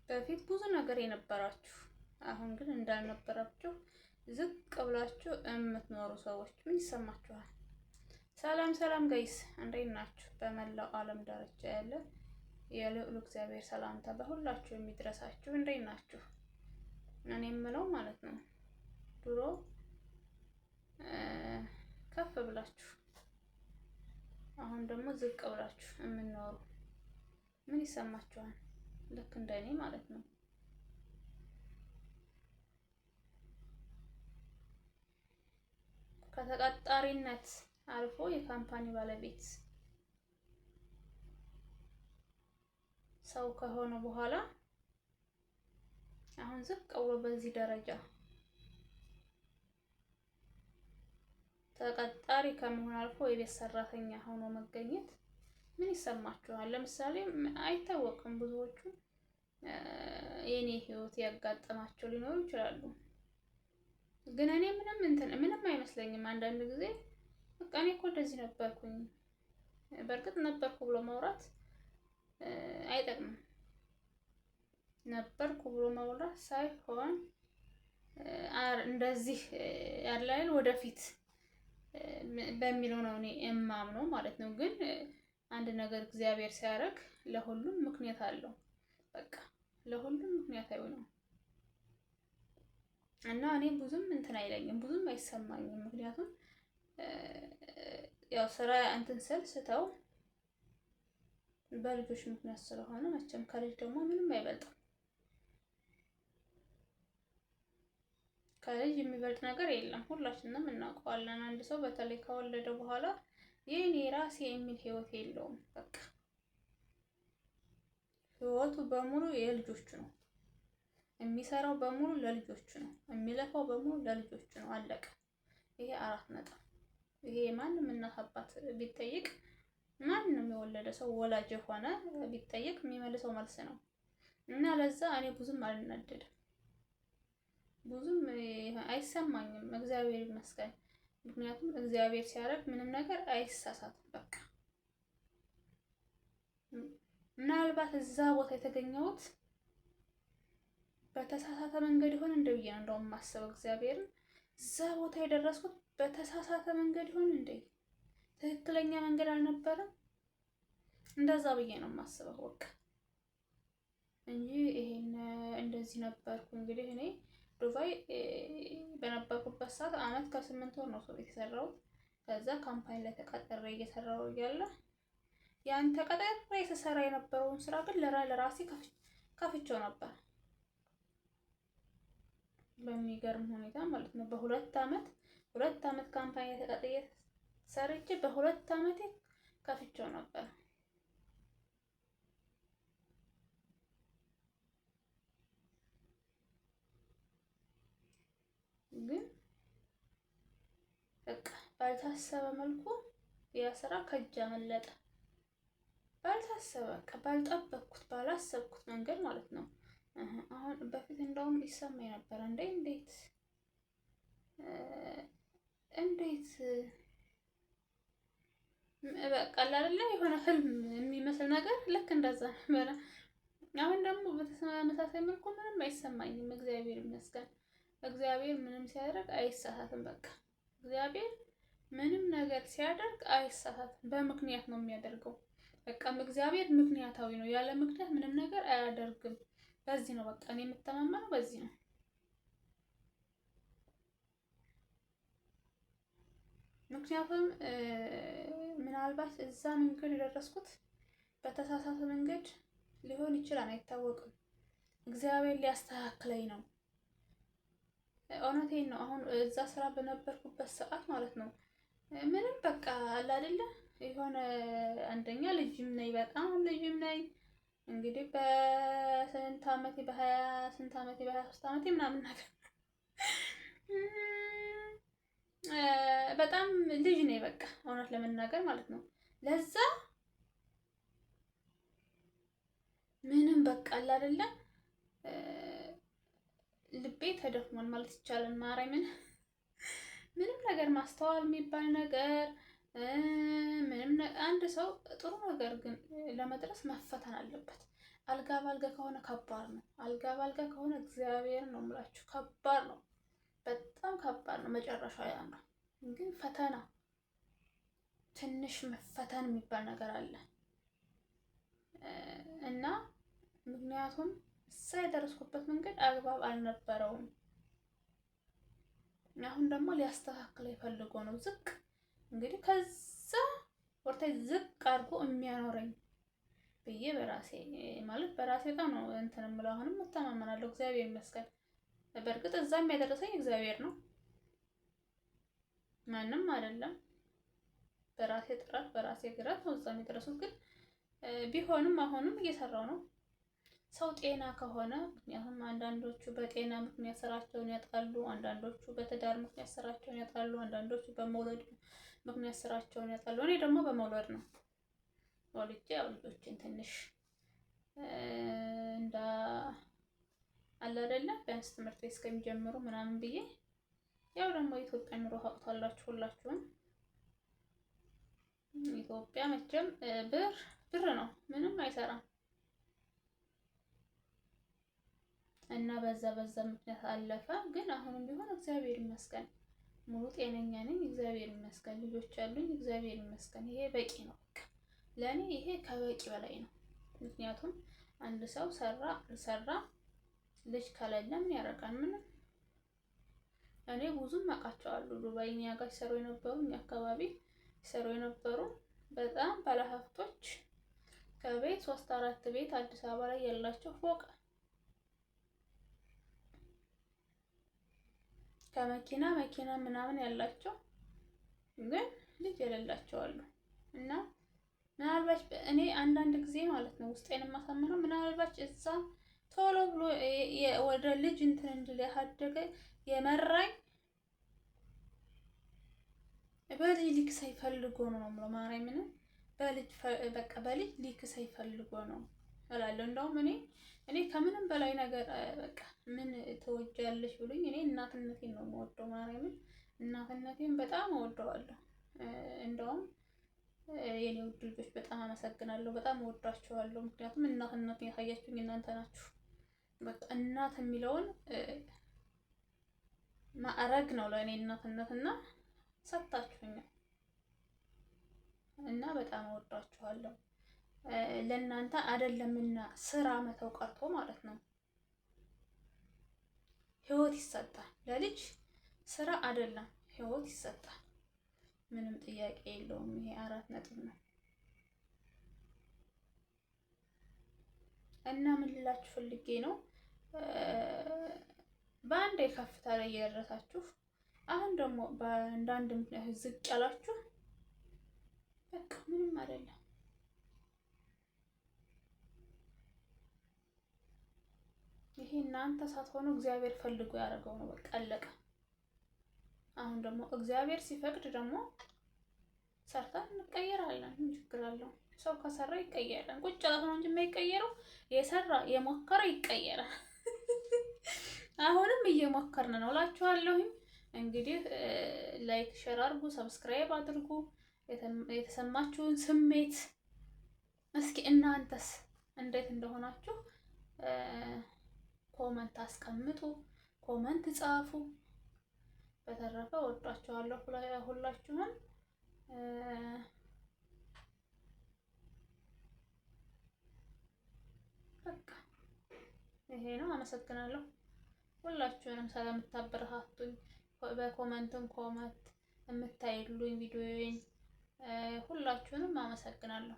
በፊት ብዙ ነገር የነበራችሁ አሁን ግን እንዳልነበራችሁ ዝቅ ብላችሁ የምትኖሩ ሰዎች ምን ይሰማችኋል? ሰላም ሰላም guys እንዴት ናችሁ? በመላው ዓለም ዳርቻ ያለ የልዑል እግዚአብሔር ሰላምታ በሁላችሁ የሚድረሳችሁ እንዴት ናችሁ? እኔ የምለው ማለት ነው ድሮ ከፍ ብላችሁ አሁን ደግሞ ዝቅ ብላችሁ የምንኖሩ ምን ይሰማችኋል? ልክ እንደኔ ማለት ነው። ከተቀጣሪነት አልፎ የ company ባለቤት ሰው ከሆነ በኋላ አሁን ዝቅ ብሎ በዚህ ደረጃ ተቀጣሪ ከመሆን አልፎ የቤት ሰራተኛ ሆኖ መገኘት ምን ይሰማችኋል? ለምሳሌ አይታወቅም፣ ብዙዎቹ የኔ ህይወት ያጋጠማቸው ሊኖሩ ይችላሉ። ግን እኔ ምንም እንትን ምንም አይመስለኝም። አንዳንድ ጊዜ በቃ እኔ እኮ እንደዚህ ነበርኩኝ። በእርግጥ ነበርኩ ብሎ ማውራት አይጠቅምም። ነበርኩ ብሎ ማውራት ሳይሆን እንደዚህ ያለ አይደል ወደፊት በሚለው ነው እኔ እማምነው ማለት ነው። ግን አንድ ነገር እግዚአብሔር ሲያደርግ ለሁሉም ምክንያት አለው። በቃ ለሁሉም ምክንያታዊ ነው እና እኔ ብዙም እንትን አይለኝም፣ ብዙም አይሰማኝም። ምክንያቱም ያው ስራ እንትን ስል ስተው በልጆች ምክንያት ስለሆነ መቼም ከልጅ ደግሞ ምንም አይበልጥም። ከልጅ የሚበልጥ ነገር የለም። ሁላችንም እናውቀዋለን። አንድ ሰው በተለይ ከወለደ በኋላ የኔ ራሴ የሚል ህይወት የለውም። በቃ ህይወቱ በሙሉ የልጆቹ ነው። የሚሰራው በሙሉ ለልጆቹ ነው። የሚለፋው በሙሉ ለልጆቹ ነው። አለቀ። ይሄ አራት ነጥብ። ይሄ ማንም እናት አባት ቢጠይቅ ማንም የወለደ ሰው ወላጅ የሆነ ቢጠይቅ የሚመልሰው መልስ ነው እና ለዛ እኔ ብዙም አልናደድም፣ ብዙም አይሰማኝም። እግዚአብሔር ይመስገን። ምክንያቱም እግዚአብሔር ሲያደርግ ምንም ነገር አይሳሳትም። በቃ ምናልባት እዛ ቦታ የተገኘሁት በተሳሳተ መንገድ ይሆን እንደ ብዬ ነው እንደውም የማስበው። እግዚአብሔርን እዛ ቦታ የደረስኩት በተሳሳተ መንገድ ይሆን እንዴ? ትክክለኛ መንገድ አልነበረም? እንደዛ ብዬ ነው የማስበው በቃ እንጂ ይሄን እንደዚህ ነበርኩ። እንግዲህ እኔ ዱባይ በነበርኩበት ሰዓት አመት ከ8 ወር ነው ሰው ቤት የሰራሁት። ከዛ company ላይ ተቀጥሬ እየሰራሁ እያለ ያን ተቀጥሬ ስሰራ የነበረውን ስራ ግን ለራሴ ከፍቼው ነበር በሚገርም ሁኔታ ማለት ነው። በ2 አመት 2 አመት company ተቀጥሬ ሰርቼ በ2 አመቴ ከፍቼው ነበር። ግን በቃ ባልታሰበ መልኩ ያ ስራ ከእጅ አመለጠ። ባልታሰበ በቃ ባልጠበቅኩት ባላሰብኩት መንገድ ማለት ነው። አሁን በፊት እንደውም ይሰማኝ ነበረ እንዴ እንዴት እንዴት በቃ አይደለ የሆነ ህልም የሚመስል ነገር ልክ እንደዛ ነበረ። አሁን ደግሞ በተመሳሳይ መልኩ ምንም አይሰማኝም። እግዚአብሔር ይመስገን። እግዚአብሔር ምንም ሲያደርግ አይሳሳትም። በቃ እግዚአብሔር ምንም ነገር ሲያደርግ አይሳሳትም። በምክንያት ነው የሚያደርገው። በቃ እግዚአብሔር ምክንያታዊ ነው። ያለ ምክንያት ምንም ነገር አያደርግም። በዚህ ነው በቃ እኔ የምተማመነው በዚህ ነው። ምክንያቱም ምናልባት እዛ መንገድ የደረስኩት በተሳሳተ መንገድ ሊሆን ይችላል፣ አይታወቅም። እግዚአብሔር ሊያስተካክለኝ ነው። እውነቴን ነው። አሁን እዛ ስራ በነበርኩበት ሰዓት ማለት ነው ምንም በቃ አለ አይደለ የሆነ አንደኛ ልጅም ነኝ፣ በጣም ልጅም ነኝ። እንግዲህ በስንት አመቴ በሀያ ስንት አመቴ በ23 አመቴ ምናምን ነገር በጣም ልጅ ነኝ በቃ እውነት ለመናገር ማለት ነው። ለዛ ምንም በቃ አለ አይደለ ልቤ ተደፍኗል ማለት ይቻላል። ማርያምን ምንም ነገር ማስተዋል የሚባል ነገር ምንም አንድ ሰው ጥሩ ነገር ግን ለመድረስ መፈተን አለበት። አልጋ ባልጋ ከሆነ ከባድ ነው። አልጋ ባልጋ ከሆነ እግዚአብሔር ነው የምላችሁ ከባድ ነው፣ በጣም ከባድ ነው። መጨረሻው ያምራል፣ ግን ፈተና ትንሽ መፈተን የሚባል ነገር አለ እና ምክንያቱም እዛ የደረስኩበት መንገድ አግባብ አልነበረውም። አሁን ደግሞ ሊያስተካክለው የፈልጎ ነው። ዝቅ እንግዲህ ከዛ ወርታይ ዝቅ አድርጎ የሚያኖረኝ ብዬ በራሴ ማለት በራሴ በጣም ነው እንትን የምለው። አሁንም እተማመናለሁ፣ እግዚአብሔር ይመስገን። በእርግጥ እዛ የሚያደረሰኝ እግዚአብሔር ነው፣ ማንም አይደለም። በራሴ ጥረት በራሴ ግረት ነው እዛም የደረሱት። ግን ቢሆንም አሁንም እየሰራው ነው። ሰው ጤና ከሆነ ምክንያቱም አንዳንዶቹ በጤና ምክንያት ስራቸውን ያጣሉ፣ አንዳንዶቹ በትዳር ምክንያት ስራቸውን ያጣሉ፣ አንዳንዶቹ በመውለድ ምክንያት ስራቸውን ያጣሉ። እኔ ደግሞ በመውለድ ነው ወልጄ ያው ልጆችን ትንሽ እንዳ አለ አይደለ ቢያንስ ትምህርት ቤት እስከሚጀምሩ ምናምን ብዬ ያው ደግሞ የኢትዮጵያ ኑሮ ታውቁታላችሁ ሁላችሁም። ኢትዮጵያ መቼም ብር ብር ነው፣ ምንም አይሰራም። እና በዛ በዛ ምክንያት አለፈ። ግን አሁንም ቢሆን እግዚአብሔር ይመስገን ሙሉ ጤነኛ ነኝ፣ እግዚአብሔር ይመስገን። ልጆች አሉኝ፣ እግዚአብሔር ይመስገን። ይሄ በቂ ነው በቃ ለእኔ ይሄ ከበቂ በላይ ነው። ምክንያቱም አንድ ሰው ሰራ አልሰራ ልጅ ከሌለ ምን ያደርጋል? ምንም። እኔ ብዙም አውቃቸዋለሁ ዱባይ እኛ ጋር ሲሰሩ የነበሩ እኛ አካባቢ ሲሰሩ የነበሩ በጣም ባለሀብቶች ከቤት 3 4 ቤት አዲስ አበባ ላይ ያላቸው ፎቅ ከመኪና መኪና ምናምን ያላቸው ግን ልጅ የሌላቸው አሉ። እና ምናልባት እኔ አንዳንድ ጊዜ ማለት ነው ውስጤን የማሳምነው ምናልባት እዛ ቶሎ ብሎ ወደ ልጅ እንትን እንድል ያሳደገ የመራኝ በልጅ ሊክሰኝ ፈልጎ ነው ነው የምለው። ማርያምን በልጅ በቃ በልጅ ሊክሰኝ ፈልጎ ነው እላለሁ። እንደውም እኔ ከምንም በላይ ነገር በቃ ምን ትወጃለሽ ብሉኝ እኔ እናትነቴን ነው የምወደው። ማርያምን እናትነቴን በጣም እወደዋለሁ። እንደውም የኔ ውድ ልጆች በጣም አመሰግናለሁ፣ በጣም እወዳችኋለሁ። ምክንያቱም እናትነቴን ያሳያችሁኝ እናንተ ናችሁ። በቃ እናት የሚለውን ማዕረግ ነው ለእኔ እናትነትና ሰጥታችሁኛል እና በጣም እወዳችኋለሁ። ለእናንተ አይደለምና ስራ መተው ቀርቶ ማለት ነው ህይወት ይሰጣል። ለልጅ ስራ አይደለም ህይወት ይሰጣል። ምንም ጥያቄ የለውም። ይሄ 4 ነጥብ ነው። እና ምን ልላችሁ ፈልጌ ነው በአንድ የከፍታ ላይ የደረሳችሁ አሁን ደግሞ በአንዳንድ ምክንያቶች ዝቅ ያላችሁ በቃ ምንም አይደለም። ይሄ እናንተ ሳትሆኑ እግዚአብሔር ፈልጎ ያደረገው ነው። በቃ አለቀ። አሁን ደግሞ እግዚአብሔር ሲፈቅድ ደግሞ ሰርተን እንቀየራለን። ምን ችግር አለው? ሰው ከሰራ ይቀየራል። ቁጭ ያለ ነው እንጂ የማይቀየረው የሰራ የሞከረ ይቀየራል። አሁንም እየሞከርን ነው እላችኋለሁኝ። እንግዲህ like፣ share አድርጉ፣ subscribe አድርጉ። የተሰማችሁን ስሜት እስኪ እናንተስ እንዴት እንደሆናችሁ comment አስቀምጡ፣ comment ጻፉ። በተረፈ ወዷችኋለሁ ሁላችሁም። በቃ ይሄ ነው። አመሰግናለሁ ሁላችሁንም ስለምታበረታቱኝ በ comment ም comment የምታይሉኝ ቪዲዮዬን ሁላችሁንም አመሰግናለሁ።